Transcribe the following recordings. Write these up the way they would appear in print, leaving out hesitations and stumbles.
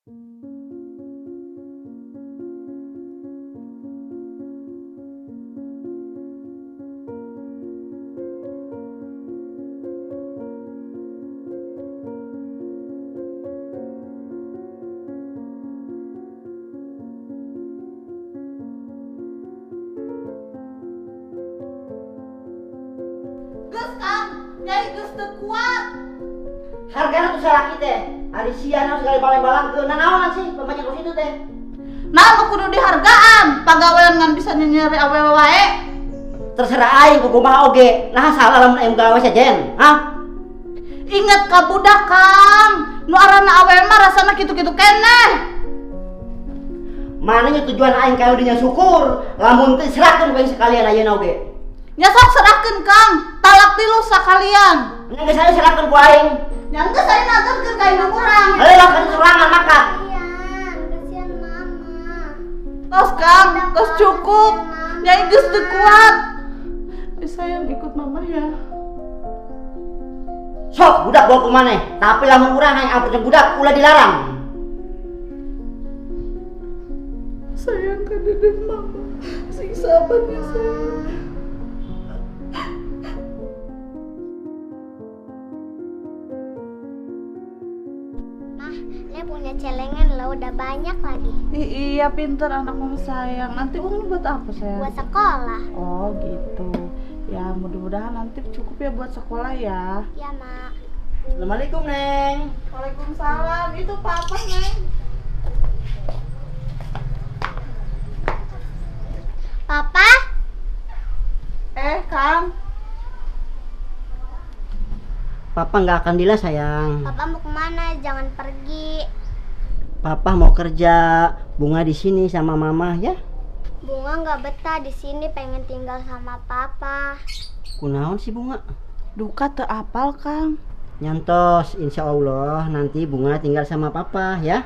Geus Kang, Nyai geus teu kuat. Hargana tuh salaki teh. Ari sia naon segala baleng-balangkeun. Nanaonan sih pamajikan kos itu teh. Nah, nu kudu dihargaan, pagawean ngan bisa nyenyeri awewe wae. Terserah aing kumaha oge. Nah salah lamun aing gawe sejen. Hah? Ingat ka budak Kang, nu arana awewe mah rasana kitu-kitu keneh. Mananya tujuan aing ka dinya syukur, lamun teu serahkeun ku aing sekalian ayeuna oge. Nya sok serahkeun Kang, talak tilu sakalian. Nya geus aya serahkeun ku aing. Nya geus ayeuna aturkeun ka indung urang. Heuh kan sorangan maka. Kasihan, kasihan mama. Tos Kang, tos cukup. Nyai geus teu kuat. Sayang ikut mama ya. Sok budak bawa ke maneh, tapi lamun urang hayang ampun jeung budak ulah dilarang. Sayang ka dedeh mama. Sing sabar ya sayang. Mah, Lia punya celengan loh, udah banyak lagi. Iya pinter anak mama sayang. Nanti uangnya buat apa sayang? Buat sekolah. Oh gitu. Ya mudah-mudahan nanti cukup ya buat sekolah ya. Ya Mak. Assalamualaikum Neng. Waalaikumsalam. Itu papa Neng. Papa? Kang. Papa nggak akan dila sayang. Papa mau kemana? Jangan pergi. Papa mau kerja. Bunga di sini sama mama ya. Bunga nggak betah di sini, pengen tinggal sama papa. Kunaon sih Bunga? Duka teu apal Kang. Nyantos, insya Allah nanti Bunga tinggal sama papa ya.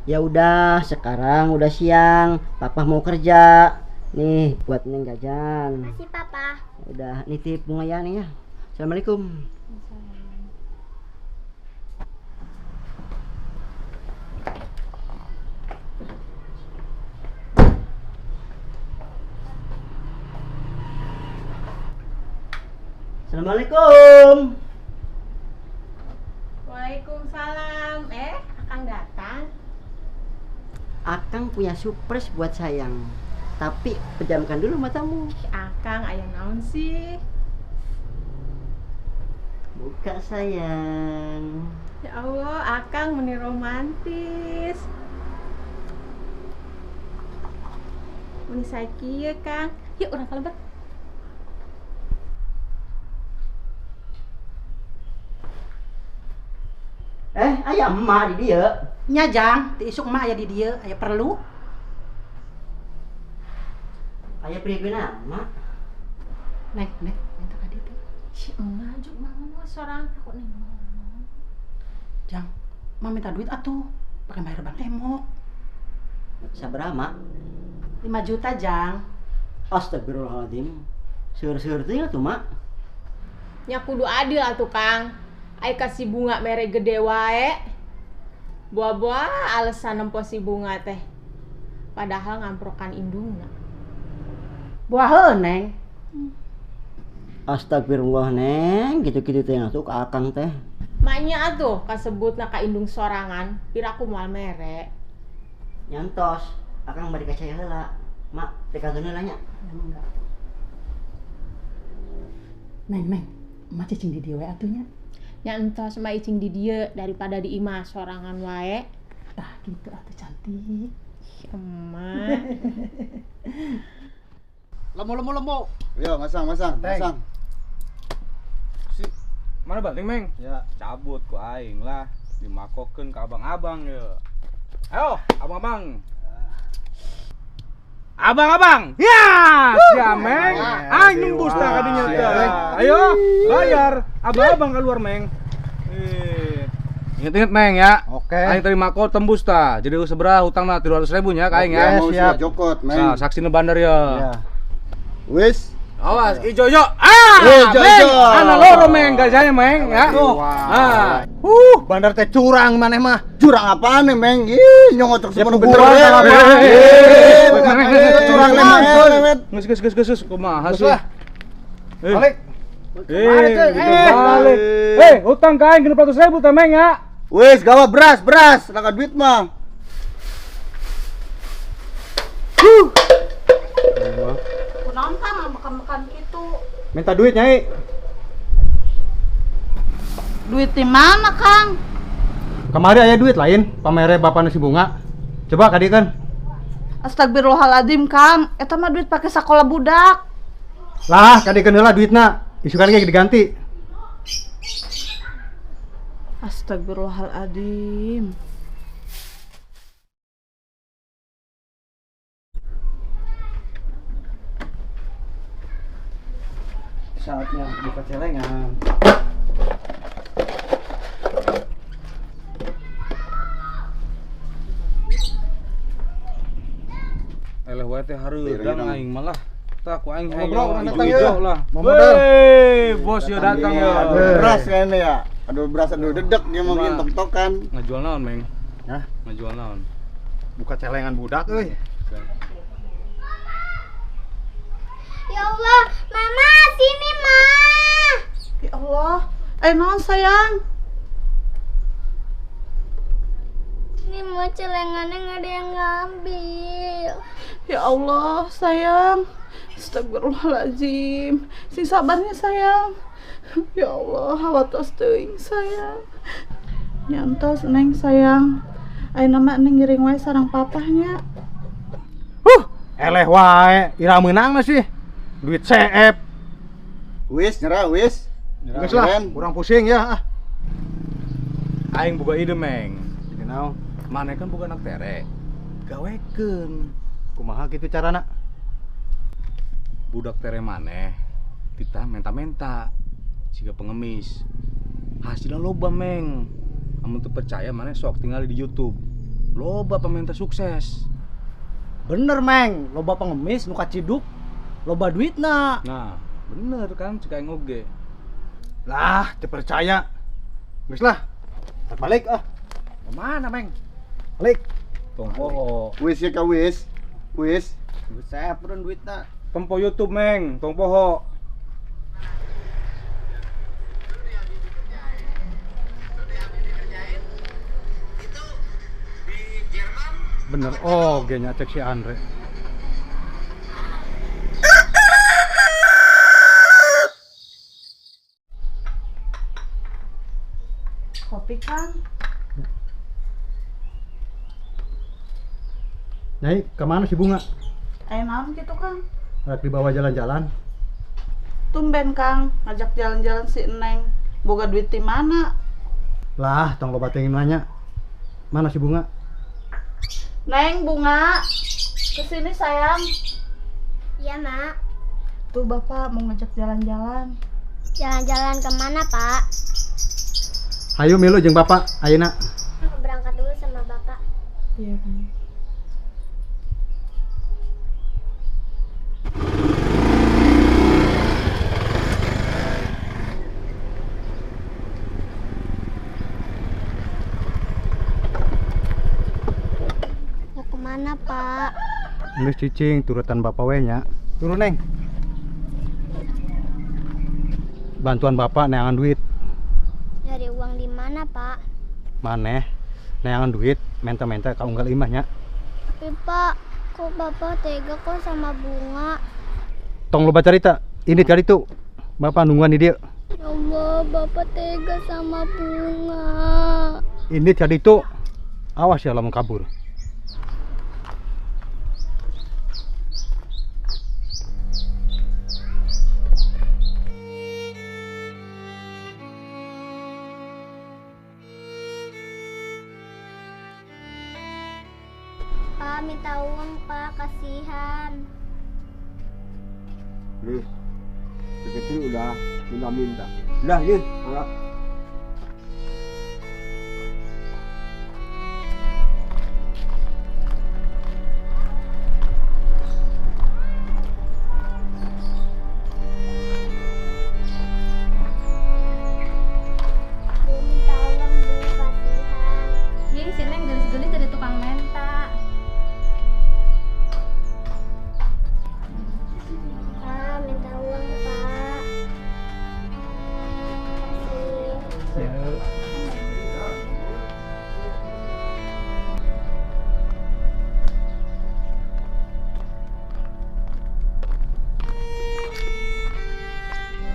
Ya udah, sekarang udah siang, papa mau kerja. Nih buat Neng jajan. Makasih papa. Udah nitip Bunga ya nih ya. Assalamualaikum. Assalamualaikum. Waalaikumsalam. Akang datang. Akang punya surprise buat sayang. Tapi pejamkan dulu matamu. Akang aya naon sih? Buka sayang. Ya Allah, Akang meni romantis. Meni sae kieu, Kang. Yuk urang ka lebet. Aya emak di dieu. Nya Jang, ti isuk emak aya di dieu, aya perlu. Aya pribena, Mak? Neng, Neng, minta ka dieu teh. Si emak juk mah sorang aku neng ngomong. Jang, emak minta duit atuh, pakai bayar bank emok. Sabaraha, Mak? 5 juta, Jang. Astagfirullahaladzim. Seur-seur teh atuh, Mak. Nya kudu adil atuh, Kang. Ai kasih bunga mere gede wae. Buah-buah alasan nempo si bunga teh. Padahal ngamprokan indungna. Buah heuh, Neng. Astagfirullah, Neng. Gitu-gitu teh atuh ka Akang teh. Maknya atuh kasebutna ka indung sorangan, piraku moal mere. Nyantos, Akang bari ka cai heula. Mak, rek kantun heula nya. Enggak. Neng, Neng, emak cicing di dieu we atuh nya. Nya entos emak icing di dieu daripada di imah sorangan wae. Tah gitu atuh cantik. Ih, emak. Lemu, lemu, lemu. Yo, masang, masang, masang. Si, mana banting, Meng? Ya. Cabut ku aing lah, dimakokeun ka abang-abang ya. Ayo, abang-abang. Abang-abang. Ya, sia Meng. Aing nembus tah kadinya teh. Ayo, bayar. Abang-abang keluar, Meng. Ingat-ingat, Meng ya. Oke. Aing terima mako tembus tah. Jadi seberapa hutangna 300.000 nya ka aing ya. Siap, jokot, Meng. Nah, saksina bandar ya. Ya. Wis. Awas, ijo-ijo. Ah, Ijo-ijo. Ana loro meng gajahnya meng ya. Ah. Bandar teh curang maneh mah. Curang apaan nih, Meng? Ih, nyongotok semua bener. Curang nih, Geus geus geus geus kumaha sih? Balik. Balik. Utang ka aing 600.000 teh meng ya. Wis, gawa beras, beras, langka duit mah. Kunaon Kang makan-makan kitu? Minta duit, Nyai. Duit di mana, Kang? Kemari aya duit lain, pamere bapana si Bunga. Coba kadiekeun. Astagfirullahaladzim, Kang. Eta mah duit pake sakola budak. Lah, kadiekeun heula duitna. Isukan ge diganti. Astagfirullahaladzim. Saatnya buka celengan. Eleh wae teh hareudang aing malah. Tah ku aing Ngobrol, hayang datang ijo ya. lah. Mau modal. Wey, bos yo datang ya. Aduh beras kayaknya ya. Aduh beras, aduh dedek dia mau bikin tok-tokan. Ngajual naon, Meng? Hah? Ngajual naon? Buka celengan budak euy. Ya Allah, Mama sini, Ma. Ya Allah, naon sayang? Ini mau celengannya nggak ada yang ngambil. Ya Allah, sayang. Astagfirullahaladzim. Sing sabarnya sayang. Ya Allah, hawatos teuing sayang. Nyantos neng sayang. Ayeuna mah neng ngiring wae sareng papahnya. Eleh wae, ira meunang sih. Duit CF. Wis, nyerah wis. Geus lah, kurang pusing ya. Aing boga ide, Meng. Jadi naon? Maneh kan boga anak tere. Gawekeun. Kumaha kitu carana? Budak tere maneh titah menta-menta siga pengemis. Hasilnya loba, Meng. Amun teu percaya maneh sok tinggal di YouTube. Loba peminta sukses. Bener, Meng. Loba pengemis nu kaciduk, loba duitna. Nah, bener kan cek aing oge. Lah, teu percaya. Geus lah. Balik ah. Kemana, Meng? Balik. Tong poho. Wis ya ka wis. Wis. Saya perlu duitna. Tempo YouTube, Meng. Tong poho. Bener oge nya cek si Andre. Kopi, Kang. Nyai, kemana si Bunga? Ayo naon kitu, Kang? Rek dibawa jalan-jalan. Tumben, Kang, ngajak jalan-jalan si Neng. Boga duit di mana? Lah, tong loba teuing nanya. Mana si Bunga? Neng, Bunga. Kesini sayang. Iya, Mak. Tuh Bapak mau ngajak jalan-jalan. Jalan-jalan kemana, Pak? Hayu milu jeung Bapak ayeuna. Aku berangkat dulu sama Bapak. Iya, Kang. Mau kemana, Pak? Geus cicing turutan Bapak we nya. Turun, Neng. Bantuan Bapak neangan duit. Nyari uang di mana, Pak? Maneh neangan duit menta-menta ka unggal imah nya. Tapi, Pak, kok Bapak tega kok sama Bunga? Tong loba carita, ini kali itu. Bapak nungguan di dieu. Ya Allah, Bapak tega sama Bunga. Ini kali itu. Awas ya lamun kabur. Pak, minta uang, Pak, kasihan. Nih, kecil udah minta-minta. Udah, nih, angkat.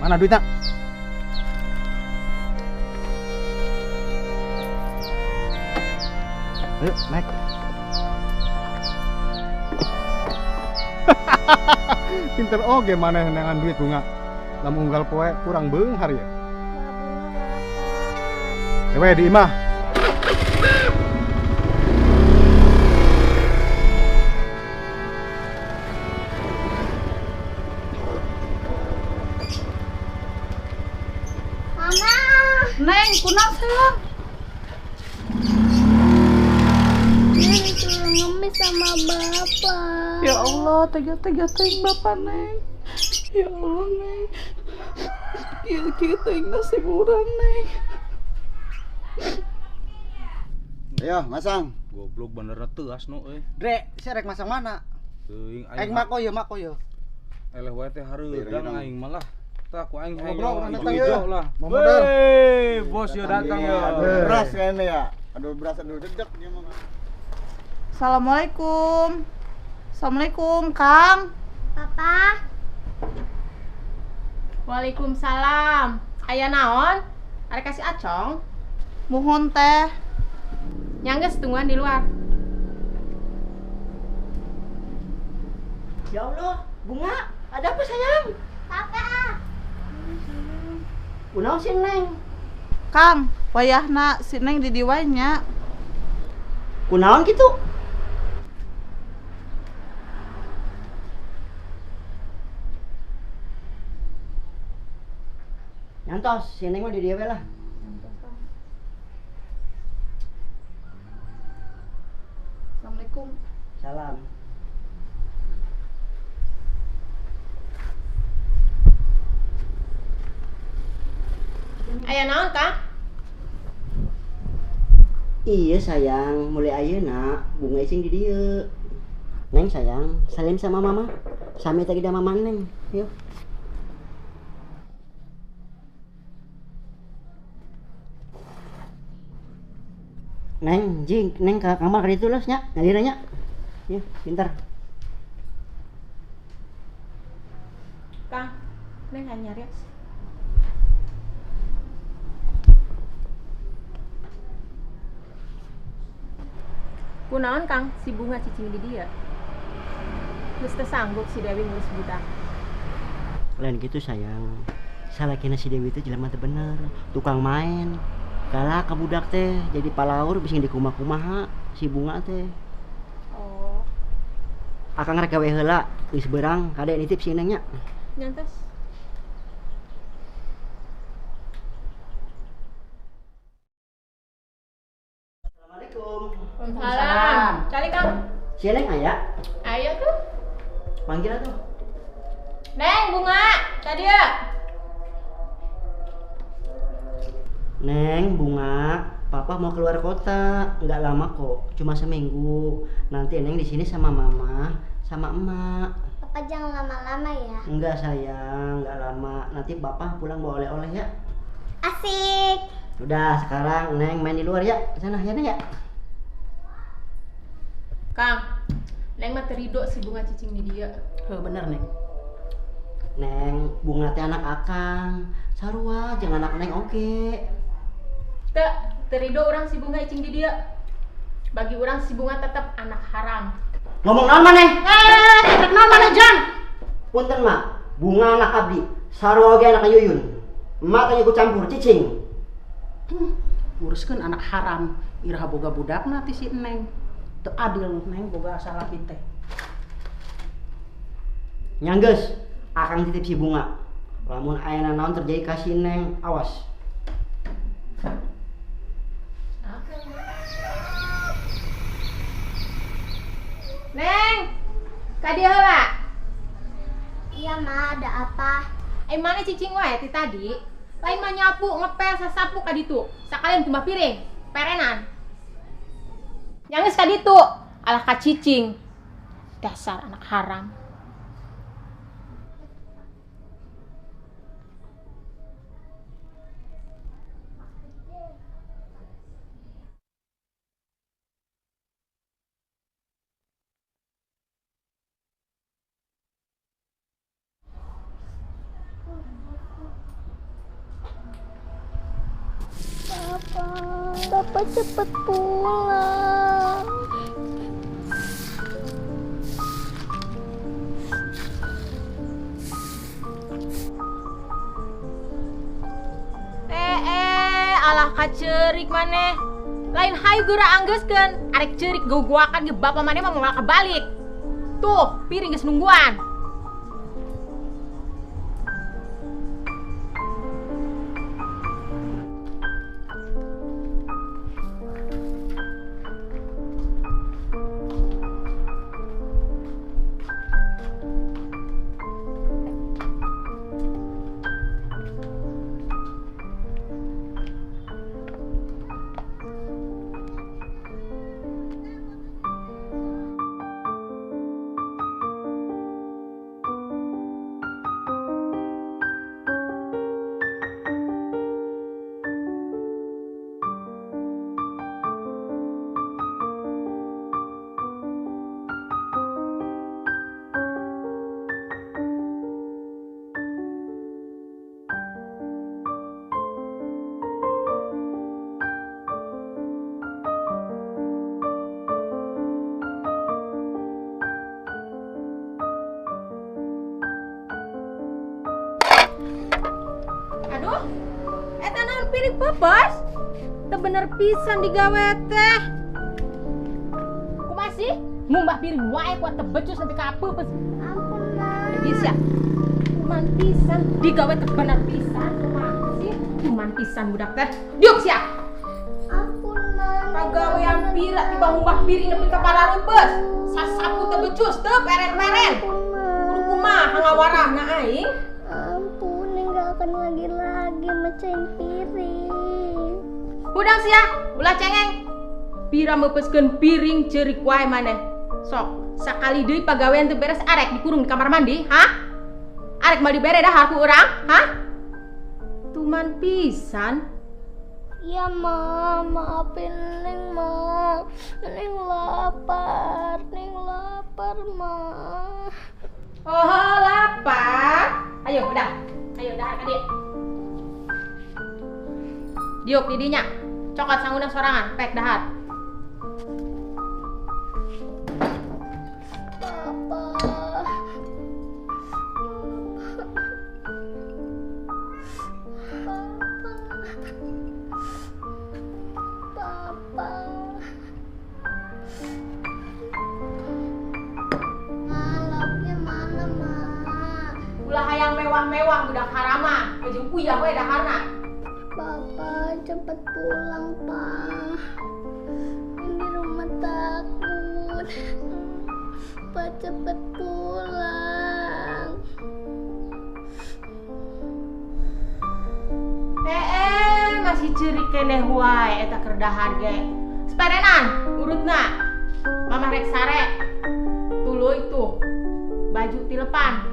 Mana duitnya? Ayo, naik. Pinter oge maneh neangan duit Bunga. Lamun unggal poe kurang beunghar ya. Ewe di imah. Mama. Neng, kunaon sayang? Neng disuruh ngemis sama bapak. Ya Allah, tega-tega teuing bapak Neng. Ya Allah Neng. Kieu-kieu teuing nasib urang Neng. Ayo, masang. Goblok bener teuas no euy. Dre, sia rek masang mana? Teuing Aing mako ye, mako ye. Eleh wae teh hareudang aing malah. Tah ku aing hayang Ngobrol, orang datang ya. lah. Mau modal. Wey, bos yo datang ya. Beras kayaknya ya. Aduh beras, aduh deg-deg dia mah. Assalamualaikum. Assalamualaikum, Kang. Papa. Waalaikumsalam. Aya naon? Arek kasih acong? Muhun teh. Nya geus tungguan di luar. Ya Allah, Bunga, ada apa sayang? Papa. Kunaon si Neng? Kang, wayahna si Neng di dieu wae nya. Kunaon kitu? Nyantos, si Neng mah di dieu we lah. Assalamualaikum. Salam. Aya naon, Kang? Iya sayang, mulai ayeuna Bunga ising di dieu. Neng sayang, salim sama mama. Sami tadi da mama Neng. Yuk. Neng, jing, Neng ke kamar ka ditu lah nya, nyalira nya. Yuk, pintar. Kang, Neng hanya nyarios. Kunaon Kang, si Bunga cicing di dia. Geus teu sanggup si Dewi ngurus budak. Lain gitu sayang. Salakina si Dewi itu jelema teu bener, tukang main. Kalah ka budak teh, jadi palaur bisa dikumaha-kumaha si Bunga teh. Oh. Akang rek gawe heula, geus beurang, kade nitip si Neng nya. Nyantos. Assalamualaikum. Waalaikumsalam. Cali Kang. Si Neng aya? Ayo tuh. Panggil atuh. Neng, Bunga, tadi ya. Neng, Bunga, Papa mau keluar kota, nggak lama kok, cuma seminggu. Nanti Neng di sini sama Mama, sama Emak. Papa jangan lama-lama ya. Enggak sayang, nggak lama. Nanti Papa pulang bawa oleh-oleh ya. Asik. Udah, sekarang Neng main di luar ya, ke sana ya Neng ya. Kang, Neng mah terido si Bunga cicing di dia. Heuh, bener Neng. Neng, Bunga teh anak Akang. Sarua jeung anak Neng oge. Teu, terido urang si Bunga cicing di dia. Bagi urang si Bunga tetap anak haram. Ngomong naon maneh? Eh, naon maneh Jang? Punten mak, Bunga anak abdi, sarua oge anak Yuyun. Emak teh ikut campur cicing. Nguruskeun anak haram, iraha boga budakna ti si Neng. Teu adil Neng boga salaki teh. Nya geus, Akang titip si Bunga. Lamun aya naon terjadi ka si Neng, awas. Neng, ka dieu heula. Iya, Ma, ada apa? Mana cicing wae ti tadi? Lain mah nyapu, ngepel, sasapu ka ditu. Sakalian kumbah piring, perenan. Nya geus ka ditu, alah ka cicing. Dasar anak haram. Papa cepet pulang. Alah kacerik maneh. Lain hayu geura anggeuskeun, arek ceurik gogoakan ge bapa maneh mah moal kebalik. Tuh, piring geus nungguan. Aduh, eta naon piring pepes? Teu bener pisan digawe teh. Kumaha sih? Ngumbah piring wae kuat teu becus nepi ka peupeus. Ampun, Ma. Bisa. Kuman pisan digawe teu bener pisan. Kumaha sih? Kuman pisan budak teh. Diuk sia. Ampun, Ma. Pagawean pira tiba ngumbah piring nepi ka pararupeus. Sasapu teu becus teu peren-peren. Kudu kumaha ngawarahna aing? Ampun, Neng gak akan lagi-lagi mecahin piring. Hudang sia, ulah cengeng. Pira meupeskeun piring ceurik wae maneh. Sok, sakali deui pagawean teu beres arek dikurung di kamar mandi, hah? Arek mal dibere dahar ku urang, hah? Tuman pisan. Iya, Ma, maafin Neng, Ma. Neng lapar, Ma. Oh, lapar. Ayo, udah. Ayo, dahar ka dieu. Diuk di dinya. Cokot sanguna sorangan, pek dahar. Papa. Papa. Papa. Ma, lauknya mana, Ma? Ulah hayang mewah-mewah budak harama, jeung uyah we daharna. Papa, cepet pulang, Pa. Ini rumah takut. Pa, cepet pulang. Masih ceurik keneh wae eta keur dahar ge. Separenan urutna. Mamah rek sare. Tuluy tuh baju tilepan.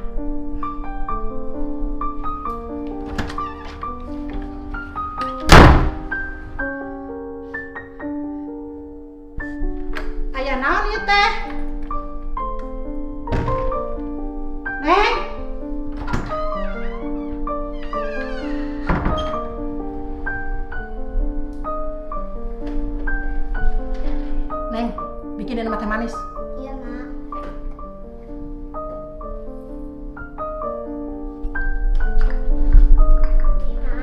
Aya naon ieu teh? Neng. Neng, bikinin teh manis. Iya, Ma. Iya, Ma.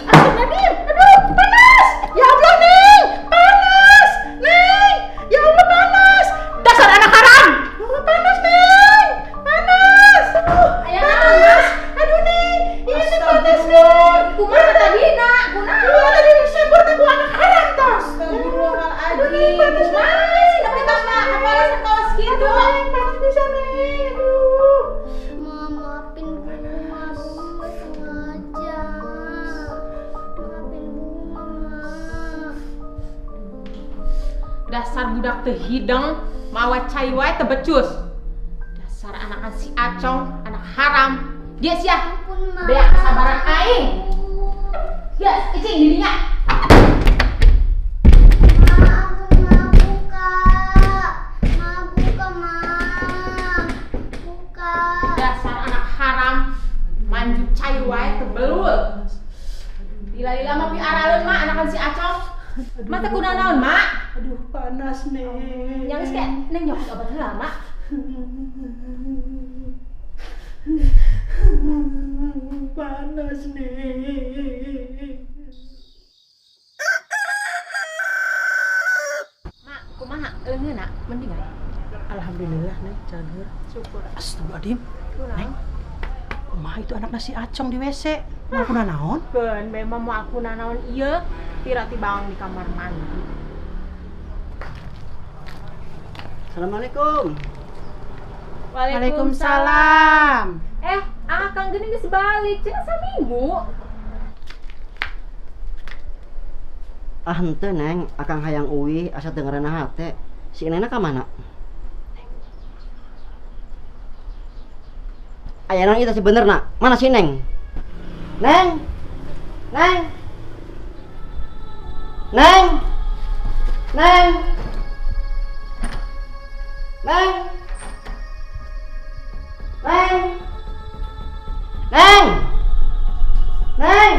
Aduh, aduh, panas. Ya Allah, Neng, panas. Neng, ya Allah panas. Dasar anak haram. Ya Allah panas, Neng. Panas. Aduh, panas. Aduh, Neng. Ini panas, Neng. Kumaha tadi, Nak? Kunaon? Iya, tadi disebut aku anak haram tos. Astagfirullahaladzim. Aduh, Neng, panas. Kumaha sih nepi ka apalasan kaos kitu? Aduh, Neng, panas pisan, Neng. Aduh. Ma, maafin Bunga. Bunga nggak sengaja. Maafin Bunga, Ma. Dasar budak teu hideng, mawa cai wae teu becus. Dasar anakan si Acong, anak haram. Dia sia. Ampun, Ma. Beak kesabaran aing. Yes, icing dirinya. Ma, ampun, Ma, buka. Ma, buka, Ma. Buka. Dasar anak haram, manjut cai wae teu belul. Lila-lila mah piaraleun mah anakan si Acong. Mak teh kunaon, Mak? Aduh, panas, Neng. Yang geus kayak Neng nyokot obat heula, Mak. Panas, Neng. Mak, kumaha? Leungeunna mendingan. Alhamdulillah, Neng, cager. Syukur. Astagfirullahaladzim. Neng, kumaha itu anak nasi acong di WC? Mau aku nanaon? Ben, memang mau aku nanaon iya, pira tibang di kamar mandi. Assalamualaikum. Waalaikumsalam. Akang geuning geus balik, cenah saminggu. Ah henteu Neng, akang hayang uwih asa teu ngaranna hate. Si Nena ka mana? Aya naon ieu teh sebenerna? Mana si Neng? Neng? Neng? Neng? Neng? Neng? Neng? Neng? Neng?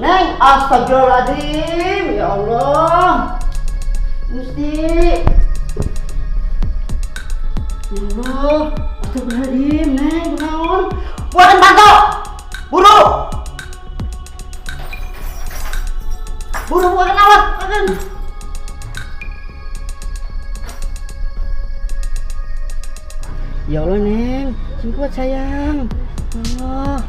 Neng, astagfirullahaladzim, ya Allah. Gusti. Ya Allah, astagfirullahaladzim, Neng, kunaon? Buakan bantu. Buru. Buru buakan awas, buakan. Ya Allah, Neng, sing kuat sayang. Allah.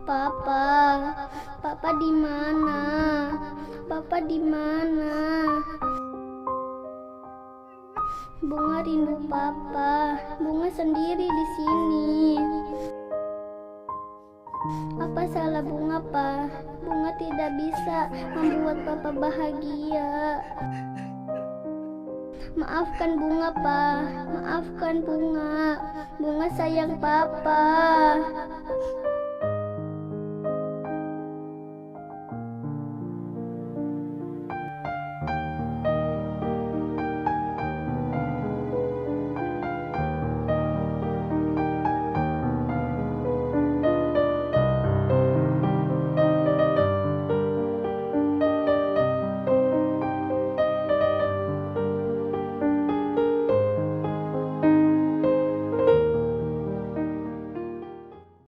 Papa, Papa di mana? Papa di mana? Bunga rindu Papa. Bunga sendiri di sini. Apa salah Bunga, Pa? Bunga tidak bisa membuat Papa bahagia. Maafkan Bunga, Pa. Maafkan Bunga. Bunga sayang Papa.